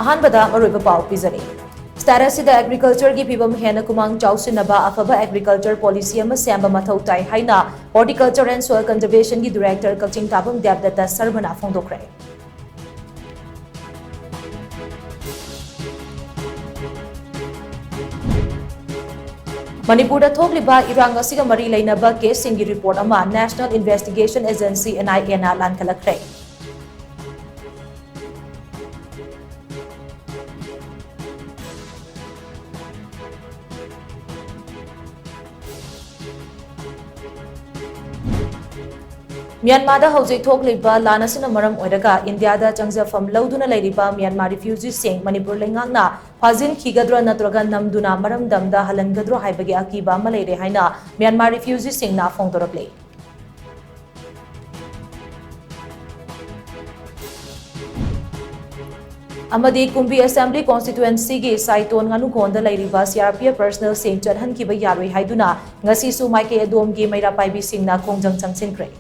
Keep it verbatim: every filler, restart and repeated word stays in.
ꯑꯍꯥꯟꯕꯗ ꯃꯔꯨꯑꯣꯏꯕ ꯄꯥꯎ ꯄꯤꯖꯔꯤ꯫ State ꯑꯁꯤꯗ agricultureꯒꯤ ꯐꯤꯕꯝ ꯍꯦꯟꯅ ꯈꯨꯃꯥꯡ ꯆꯥꯎꯁꯤꯟꯅꯕ ꯑꯐꯕ agriculture policy ꯑꯃ ꯁꯦꯝꯕ ꯃꯊꯧ ꯇꯥꯏ ꯍꯥꯏꯅ Horticulture and Soil Conservationꯒꯤ director ꯀꯛꯆꯤꯡ ꯇꯥꯕꯝ ꯗꯦꯕꯗꯠꯇ ꯁꯔꯃꯅ ꯐꯣꯡꯗꯣꯛꯈ꯭ꯔꯦ꯫ ꯃꯅꯤꯄꯨꯔꯗ ꯊꯣꯛꯂꯤꯕ ꯏꯔꯥꯡ ꯑꯁꯤꯒ ꯃꯔꯤ ꯂꯩꯅꯕ caseꯁꯤꯡꯒꯤ report ꯑꯃ National Investigation Agency, NIAꯅ ꯂꯥꯟꯈꯠꯂꯛꯈ꯭ꯔꯦ꯫ ꯃ꯭ꯌꯥꯟꯃꯥꯔꯗ ꯍꯧꯖꯤꯛ ꯊꯣꯛꯂꯤꯕ ꯂꯥꯟ ꯑꯁꯤꯅ ꯃꯔꯝ ꯑꯣꯏꯔꯒ ꯏꯟꯗꯤꯌꯥꯗ ꯆꯪꯖꯐꯝ ꯂꯧꯗꯨꯅ ꯂꯩꯔꯤꯕ ꯃ꯭ꯌꯥꯟꯃꯥꯔ refugeeꯁꯤꯡ ꯃꯅꯤꯄꯨꯔ ꯂꯩꯉꯥꯛꯅ ꯐꯥꯖꯤꯟꯈꯤꯒꯗ꯭ꯔꯥ ꯅꯠꯇ꯭ꯔꯒ ꯅꯝꯗꯨꯅ ꯃꯔꯝꯗꯝꯗ ꯍꯜꯍꯟꯒꯗ꯭ꯔꯣ ꯍꯥꯏꯕꯒꯤ ꯑꯀꯤꯕ ꯑꯃ ꯂꯩꯔꯦ ꯍꯥꯏꯅ ꯃ꯭ꯌꯥꯟꯃꯥꯔ refugeeꯁꯤꯡꯅ ꯐꯣꯡꯗꯣꯔꯛꯂꯤ꯫ ꯑꯃꯗꯤ ꯀꯨꯝꯕꯤ Assembly Constituencyꯒꯤ ꯁꯥꯏꯇꯣꯟ ꯉꯥꯅꯨꯈꯣꯟꯗ ꯂꯩꯔꯤꯕ CRPF personnelꯁꯤꯡ ꯆꯠꯍꯟꯈꯤꯕ ꯌꯥꯔꯣꯏ ꯍꯥꯏꯗꯨꯅ ꯉꯁꯤꯁꯨ ꯃꯥꯏꯀꯩ ꯑꯗꯣꯝꯒꯤ ꯃꯩꯔꯥ ꯄꯥꯏꯕꯤꯁꯤꯡꯅ ꯈꯣꯡꯖꯪ ꯆꯪꯁꯤꯟꯈ꯭ꯔꯦ꯫